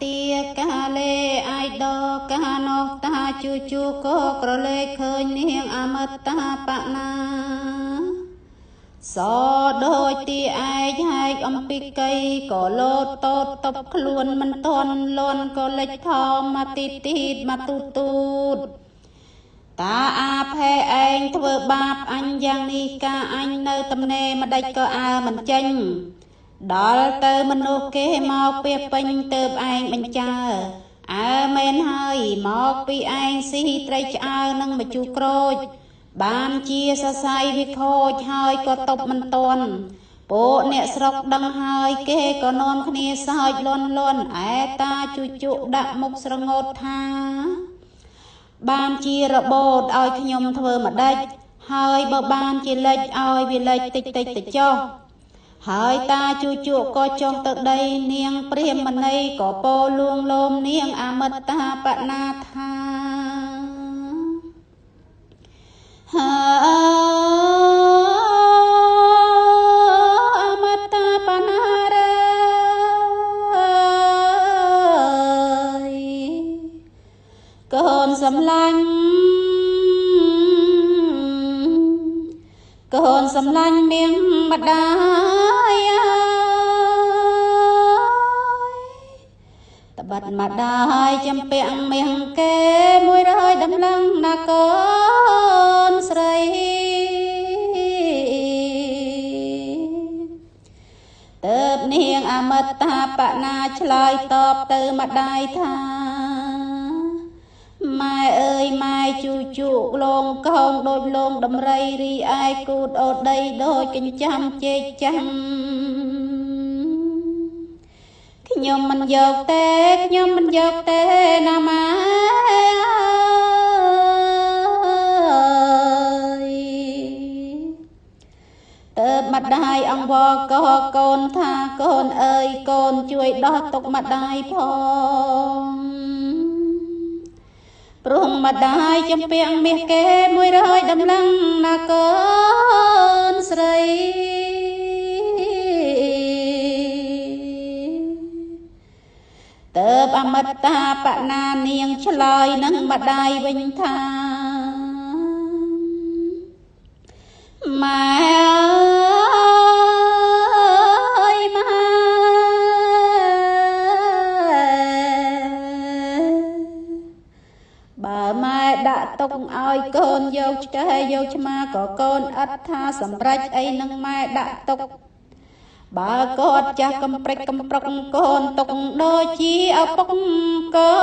ទាកាលេអាយដកានោះតាជូជូក៏ក្រឡេកឃើញនាងអមិតាបណាសដូចទីឯកហែកអំពីកៃក៏លោតតតតបខ្លួនមិនតន់លន់ក៏លិចថមមកទីទីតមកទូទូតតាអាភេឯងធ្វើបាបអញយ៉ាងនេះកាអញនៅតំណេម្ដេចក៏អើមិនចេញដល់ទៅមនុស្សគេមកពីពេញទៅឯងបញ្ចើអើមែនហើយមកពីឯងស៊ីត្រីឆ្អើនិងម្ជូរក្រូចបានជាសរសៃវាខូចហើយក៏តបមិនតន់ពួកអ្នកស្រុកដឹងហើយគេក៏នាំគ្នាសើចលន់លន់ឯតាជូជក់ដាក់មុខស្រងោតថាបានជារបូតឲ្យខ្ញុំធ្វើម្ដេចហើយបើបានជាលិចឲ្យវាលិចតិចតិចទៅចុះហើយតាជូជក់ក៏ចុះទៅដីនាងព្រាមណីក៏ពោលួងលោមនាងអមិតាបណាថាអមតាបណារើយកូនសំឡាញ់កូនសំឡាញ់មៀងម្ដាយអើយតបាត់ម្ដាយចំពាក់មៀងគេ100ដំឡឹងណាកូនស្រីទៅបនាងអមិតាបណាឆ្លើយតបទៅម្ដាយថាម៉ែអើយម៉ែជូជក់លងកោងដូចលងដំរីរីឯគូតអូដីដូចកញ្ចាំជែកចាំខ្ញុំមិនយកទេខ្ញុំមិនយកទេណាម៉ែអើយទៅម្ដាយអង្វរក៏កូនថាកូនអើយកូនជួយដោះទុកម្ដាយផងព្រោះម្ដាយចំពាក់មាសគេ100ដំឡឹងណាកូនស្រីទៅអមិតាបណានាងឆ្លើយនឹងម្ដាយវិញថាម៉ែអើយម៉ែបើម៉ែដាក់ទុកឲ្យកូនយកឆ្កែយកឆ្មាក៏កូនឥតថាសម្រេចអីនឹងម៉ែដាក់ទុកបើគាត់ចាស់កំព្រិចកំប្រុកកូនទុកដូចជាឪពុកកូ